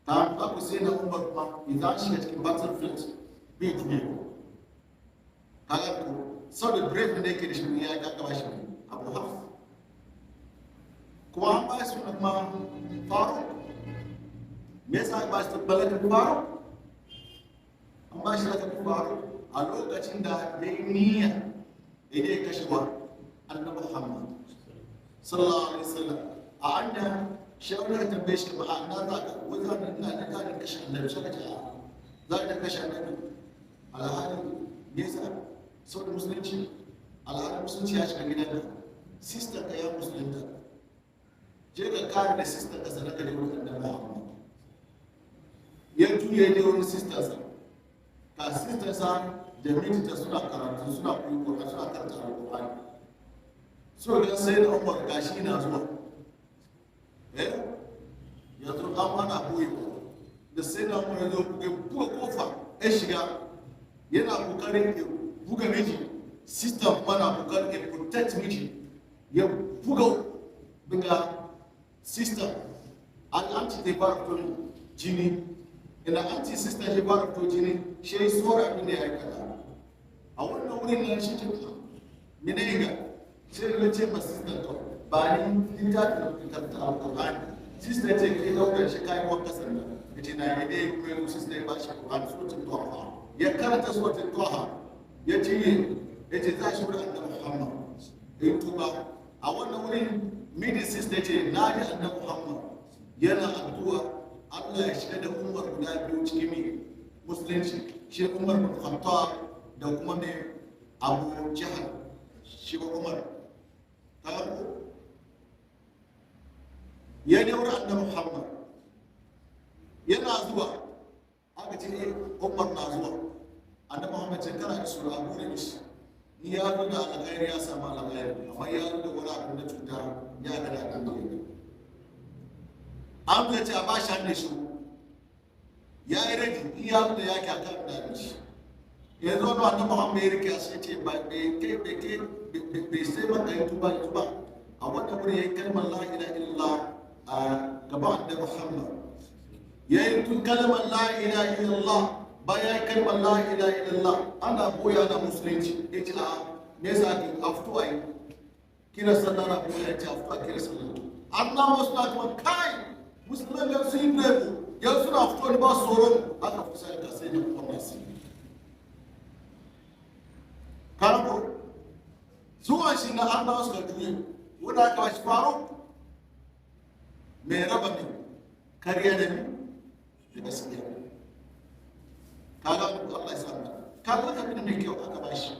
Ta ku sai na Umar kuma idan shiga cikin battlefield bai juye. Kaga ko saboda brave da yake da shi ya ga gaba shi Abu Hafs. Kuma an ba shi kuma Faruk. Me yasa aka ba shi balakar Faruk? An ba shi lakabin Faruk a lokacin da ya yi niyya ya je kashe wa Annabi Muhammad sallallahu alaihi wasallam. A anya shi wani ya tambaye shi, ba a na za ka wani za ina da za ka kashe Annabi? Sai ka ce a za ka kashe Annabi, alhali me yasa? Saboda musulunci, alhali musulunci ya shiga gidanka, sister ka ya musulunta, je ka kare da sister ka, sannan ka je wurin Annabi Muhammad. Ya juya je wurin sister sa, ka sister sa da mijinta suna karatu, suna koyi Qur'ani, suna karanta Alqur'ani. So ga sai da Umar gashi na zuwa, yanzu an ana boyewa da sai da Umar ya zo buga buga kofa ya shiga, yana kokarin ya buga miji, sister kuma na kokarin ya protect miji, ya buga buga sister, an anti ta fara fito jini. Ina anti sister shi fara fito jini, shi ya tsora abin da ya aikata a wannan wurin nan. Shi ce mene ga sai ya ce ma sister, to ba ni littafin da kuka karanta Alƙur'ani. Sister ce kai daukar shi kayan wanka, sannan ya ce na yi dai kuma yanzu sister ya ba shi Ƙur'ani, Suratul Taha, ya karanta Suratul Taha, ya ce ya ce za shi wurin Annabi Muhammad ya tuba. A wannan wurin midi sister ce na ji Annabi Muhammad yana addu'a Allah ya shiga da Umar guda biyu cikin mai musulunci, shi Umar bin Khattab da kuma mai Abu Jahal. Shi ba Umar ta ko ya ne wurin Annabi Muhammad yana zuwa, aka ce eh, Umar na zuwa. Annabi Muhammad ce kana da sura abu da mishi ni ya zo da alkhairi, ya samu alkhairi, amma ya zo da wani abu na cuta, ya ga da abin da ya an zai ce a ba shi hannun shi ya yi rage in ya zo da yaki a kan da shi. Yanzu wani Annabi Muhammad ya rike shi, ce ba bai kai bai kai bai sai maka yi tuba tuba. A wannan wurin ya yi kalmar la ilaha illallah a gaban Annabi Muhammad. Ya yi tun kalmar la ilaha illallah. Bayan ya kalmar la ilaha illallah, ana boya na musulunci, ya ce a me yasa ake a fito a yi kira sallah? Na boya, ya ce a fito a kira sallah. An na wasu na kuma kai musulman yan sun yi brave, yan suna fito ne ba tsoron aka fi sai ka sai da kuma su karbo zuwan shi na an ba su ka juye wanda aka ba shi faru mai raba mai kariya da ni da gaskiya. Kaga Allah ya samu kaga ka mai kyau aka ba shi.